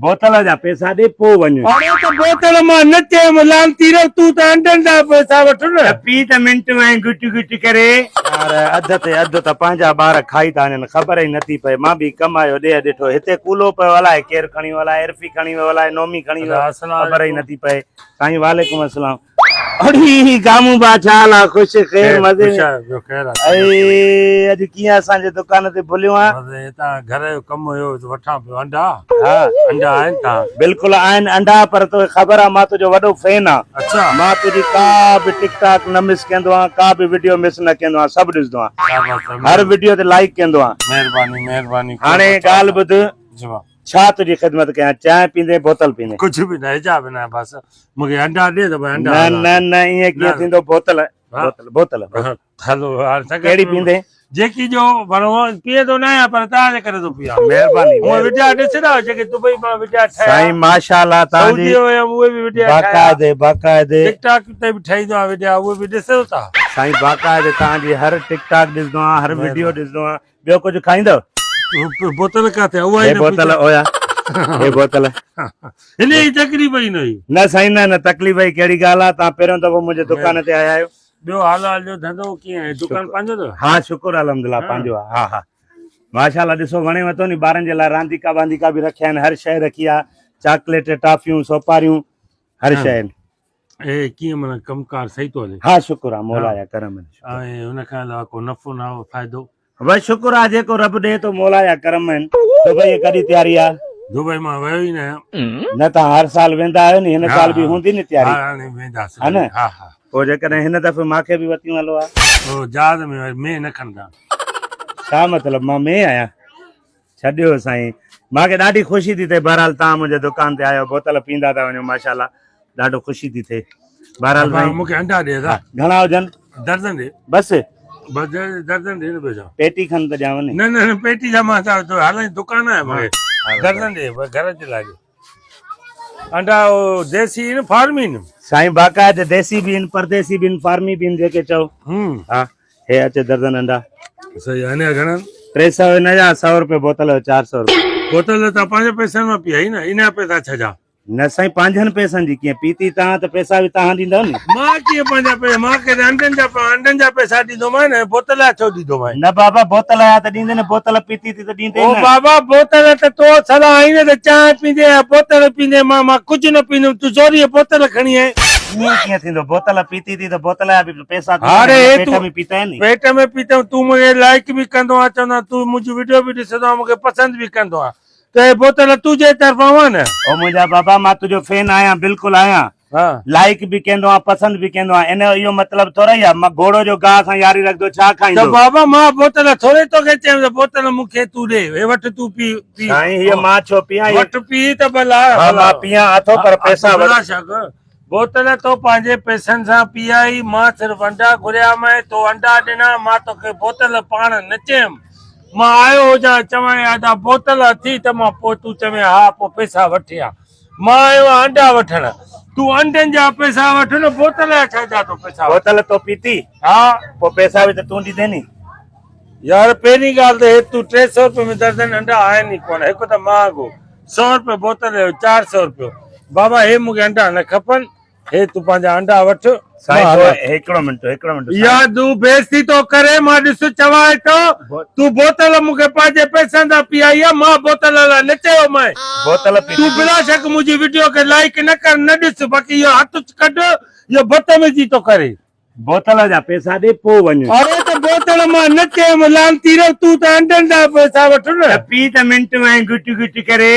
بوتل جا پئسا ڏي پوء وڃ. اڙي ته بوتل مان نه چيم لعنتي رو تون ته انڊن جا پئسا وٺ نه. ته پي ته منٽ ۽ گٽ گٽ ڪري. يار اڌ تي اڌ ته پنهنجا ٻار کائي ٿا وڃن خبر ئي نٿي پئي مان به ڪم آيو ڏيهه ڏٺو هتي ڪولو پيو الائي ڪير کڻي ويو الائي عرفي کڻي ويو الائي نومي کڻي ويو خبر ئي نٿي پئي سائين وعليڪم السلام. اڙي گامون با ڇا حال آ خوش خير مزي ۾ ٻيو خير آ اي اڄ ڪيئن اسان جي دڪان تي ڀليو آ بس هتان گهر جو ڪم هيو ته وٺان پيو انڊا ها انڊا آهن تان بلڪل آهن انڊا پر توکي خبر آ مان تنهنجو وڏو فين آ اڇا مان تنهنجي ڪا به ٽڪ ٽاڪ نه مس ڪندو آ ڪا به وڊيو مس نه ڪندو آ سڀ ڏسندو آ هر وڊيو تي لائيڪ ڪندو آ مهرباني مهرباني هاڻي ڳالهه ٻڌ جي با ڇا تنهنجي خدمت ڪيان چانهه پيندين بوتل پيندين ڪجهه به نه حجاب نه بس مون کي انڊا ڏي ته انڊا نه نه نه ائين ڪيئن ٿيندو بوتل بوتل بوتل هلو ڪهڙي پيندين جيڪي جو پر پيئندو نه آهيان پر توهان جي ڪري ٿو پيئان مهرباني هو وڊيا ڏسندا آهيو جيڪي دبئي مان وڊيا ٺاهيا سائين ماشاءالله توهان جي سعودي ويم اهي به وڊيا باقاعدي باقاعدي ٽڪ ٽاڪ تي به ٺاهيندو آهيان وڊيا اهي به ڏسو ٿا سائين باقاعدي توهان جي هر ٽڪ ٽاڪ ڏسندو آهيان هر وڊيو ڏسندو آهيان ٻيو ڪجهه کائيندؤ؟ بوتل ڪاٿي اها هي بوتل اويا هي بوتل هن جي تڪليف ئي نه هئي نه سائين نه نه تڪليف جي ڪهڙي ڳالهه آ توهان پهريون دفعو منهنجي دڪان تي آيا آهيو ٻيو حال حال جو ڌنڌو ڪيئن آهي دڪان پنهنجو اٿو ها شڪر الحمدلله پنهنجو آ ها ها ماشاءالله ڏسو وڻي وتو ني ٻارن جي لاء رانديڪا بانديڪا به رکيا آهن هر شيء رکي آ چاڪليٽ ٽافيون سوپاريون هر شيء آهن اي ڪيئن معنيٰ ڪم ڪار صحيح ٿو هلي ها شڪر آ مولا جا ڪرم آهن ۽ ان کان علاوه ڪو نفعو نه فائدو بس شڪر آ جيڪو رب ڏي ٿو مولا جا ڪرم آهن دبئي ڪڏي تياري آ دبئي مان ويو ئي نه آهيان نه تان هر سال ويندا آهيو ني هن سال به هوندي ني تياري ها هاڻي وينداسين ها نه ها ها پوء جيڪڏهن هن دفعي ماکي به وتيون هلو ها او جهاز ۾ وري مين نه کڻندا ڇا مطلب مان مين آهيان ڇڏيو سائين مان کي ڏاڍي خوشي ٿي ٿئي بهرحال تان منهنجي دڪان تي آيو بوتل پيندا ٿا وڃو ماشاءالله ڏاڍو خوشي ٿي ٿئي بهرحال سائين مون کي انڊا ڏي دا گهڻا هجن درزن ڏي بس بس درزن ڏي نه پئسا پيٽي کن ته ڏيانو نه نه نه پيٽي جا مان چاهيو ٿو هالائين دڪان آهي مون کي درزن ڏي گهر جي لاء ڏي انڊا ديسي آهن فارمي آهن سائين باقاعده ديسي به آهن پرديسي به آهن فارمي به آهن جيڪي چئو ها هي اچي درزن انڊا صحيح آهن يا گهڻا 300 هن جا 100 روپيه بوتل جو 400 روپيه بوتل ته پنهنجي پئسن مان پيائي نه ان جا پئسا ڇا جا نه سائين پنهنجن پئسن جي ڪيئن پيتي تان ته پئسا به تان ڏيندؤ ني مان ڪيئن پنهنجا پئسا مان ڪي انڊن جا انڊن جا پئسا ڏيندومانء نه بوتل جا ڇو ڏيندومانء نه بابا بوتل آيا ته ڏيندي نه بوتل پيتي ٿي ته ڏيندي او نه بابا بوتل ته تو صلاح آئي نه ته چانهه پيندي يا بوتل پيندي مان مان ڪجهه نه پيندم تون زوريء بوتل کڻي آئين. ائين ڪيئن ٿيندو بوتل پيتي ٿي ته بوتل جا به پئسا تون هاڻي هي پيٽ تون ۾ پيتا آهن ني. پيٽ ۾ پيتم تون مون کي لائيڪ به ڪندو آهين چوندو آهين تون منهنجون وڊيو به ڏسندو آهين مون کي پسند به ڪندو آهين ته هي بوتل تنهنجي طرفان هئا نه. او منهنجا بابا مان تنهنجو فين آهيان بلڪل آهيان لائيڪ به ڪندو آهيان پسند به ڪندو آهيان ان جو اهو مطلب ٿورئي آهي مان گهوڙو جو گاهه سان ياري رکندو ڇا ته کائيندو. بابا مان بوتل ٿورئي توکي چيم ته بوتل مون کي تون ڏي هي وٺ تون پي پي سائين هيء مان ڇو پيان هيء وٺ پي ته ڀلا ها مان پيان اٿو پر پئسا وٺ. ڀلا شڪ بوتل تو پنهنجي پئسن سان پيائي مان صرف انڊا گهريامانء تو انڊا ڏنا مان توکي بوتل پاڻ نه چيم مان آيو هجان چوانء ادا بوتل اٿي ته مان پوء تون چوين ها پوء پئسا وٺي ها مان آيو آهيان انڊا وٺڻ تون انڊن جا پئسا وٺ نه بوتل جا ڇا جا ٿو پئسا وٺ. بوتل تو پيتي ها. پوء پئسا به ته تون ڏيندين ني. يار پهرين ڳالهه ته هي تون 300 روپيه ۾ درزن انڊا آهن ئي ڪونه هڪ ته مهانگو سو روپيه بوتل جو 400 روپيو بابا هي مون کي انڊا نه کپن هي تون پنهنجا انڊا وٺ سائين پوء هڪڙو منٽ هڪڙو منٽ يار تون بيعزتي ٿو ڪري مان ڏس چوانء ٿو تون بوتل مون کي پنهنجي پئسن سان پيائي آ مان بوتل لاء نه چيومانء بوتل پي تون بلا شڪ منهنجي وڊيو کي لائيڪ نه ڪر نه ڏس باقي اهو هٿ ڪڍ اهو بدتميزي ٿو ڪري. بوتل جا پئسا ڏي پوء وڃ. اڙي ته بوتل مان نه چيم لعنتي رو تون ته انڊن جا پئسا وٺ نه. ته پي ته منٽ ۽ گٽ گٽ ڪري.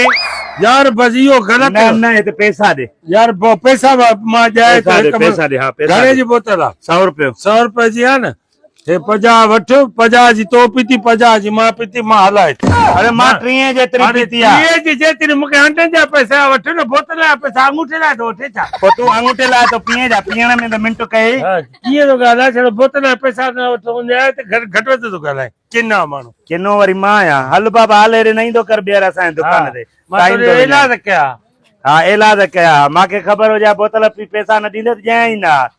يار بس اهو غلط. نه نه هت پئسا ڏي. يار پئسا مان ڏيان ٿو پئسا ڏي پئسا ڏي ها پئسا گهڻي جي بوتل آ؟ 100 روپيو. 100 روپئي جي آ نه. هي 50 وٺ 50 جي تو پيتي 50 جي مان پيتي مان هلائي ٿي. اڙي مان 30 جيتري پيتي آ. 30 جي جيتري مون کي انڊن جا پئسا وٺ نه بوتل جا پئسا آڱوٺي لاء ٿو وٺي ڇا؟ پوء تون آڱوٺي لاء ٿو پيئين ڇا پيئڻ ۾ ته منٽ ڪئي. ڪيئن ٿو ڳالهائي ڇڙو بوتل جا پئسا نه وٺ هوندي آهي ته گهٽ وڌ ٿو ڳالهائي ڪنا ماڻهو. ڪنو وري مان آهيان هل بابا هل هيڏي نه ايندو ڪر ٻيهر اسان جي دڪان تي. مان تو ڏي ايلاز ڪيا. ها ايلاز ڪيا مان کي خبر هجي ها بوتل پي پئسا نه ڏيندي ته ڏيان ئي نه ها.